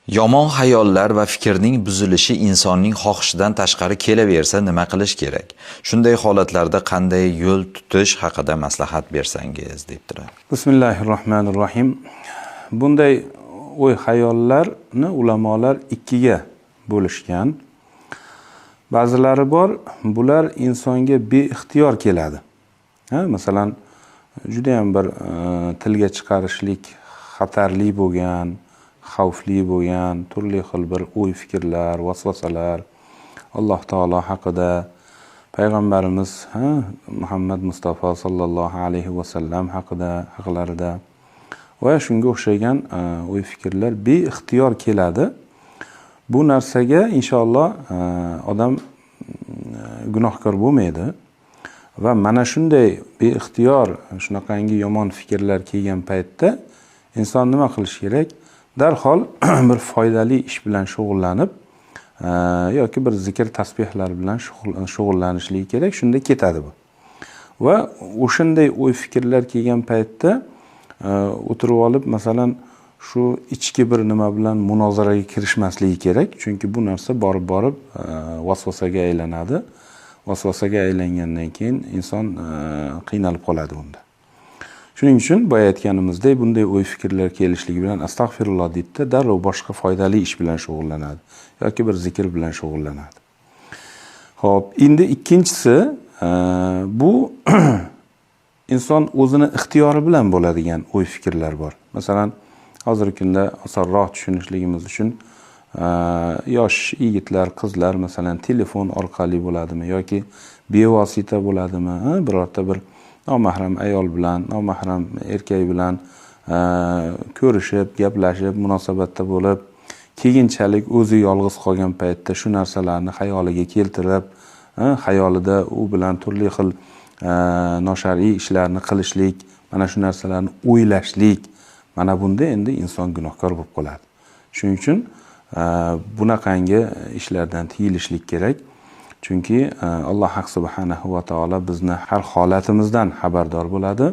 Yomon xayollar va fikrning buzilishi insonning xohishidan tashqari kelaversa nima qilish kerak? Shunday holatlarda qanday yo'l tutish haqida maslahat bersangiz, debdilar. Bismillahirrohmanirrohim. Bunday o'y xayollarni ulamolar ikkiga bo'lishgan. Ba'zilari bor, bular insonga beixtiyor keladi. Masalan, juda ham bir tilga chiqarishlik xatarli bo'lgan, xavfli bo'lgan turli xil bir o'y fikrlar, vasvasalar Alloh taolo haqida, payg'ambarimiz Muhammad Mustafa sallallohu alayhi va sallam haqida, haqlarida va shunga o'xshagan o'y fikrlar beixtiyor keladi. Bu narsaga inshaalloh odam gunohkor bo'lmaydi va mana shunday beixtiyor shunaqangi yomon fikrlar kelgan paytda inson nima qilish kerak? Darhol bir foydali ish bilan shug'ullanib yoki bir zikr tasbehlar bilan shug'ullanishligi kerak, shunda ketadi bu. Va o'shanday o'y fikrlar kelgan paytda o'tirib olib, masalan, shu ichki bir nima bilan munozaraga kirishmasligi kerak, chunki bu narsa borib-borib vasvasaga aylanadi. Vasvasaga aylangandan keyin inson qiynalib qoladi unda. Shuning uchun boya aytganimizdek, bunday o'y fikrlar kelishligi bilan astag'firulloh deydida, darrov boshqa foydali ish bilan shug'ullanadi yoki bir zikr bilan shug'ullanadi. Xo'p, endi ikkinchisi, bu inson o'zini ixtiyori bilan bo'ladigan o'y fikrlar bor. Masalan, hozirgi kunda osonroq tushunishligimiz uchun yosh yigitlar, qizlar masalan telefon orqali bo'ladimi yoki bevosita bo'ladimi, birorta bir nomahram ayol bilan, nomahram erkak bilan ko'rishib, gaplashib, munosabatda bo'lib, keyinchalik o'zi yolg'iz qolgan paytda shu narsalarni xayoliga keltirib, xayolida u bilan turli xil noshar'iy ishlarni qilishlik, mana shu narsalarni o'ylashlik, mana bunda endi inson gunohkor bo'lib qoladi. Shuning uchun bunaqangi ishlardan tiyilishlik kerak. Chunki Alloh haq subhanahu va taolo bizni har holatimizdan xabardor bo'ladi.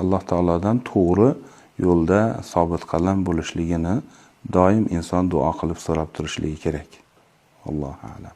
Alloh taolodan to'g'ri yo'lda sobit qadam bo'lishligini doim inson duo qilib so'rab turishligi kerak. Allohu a'lam.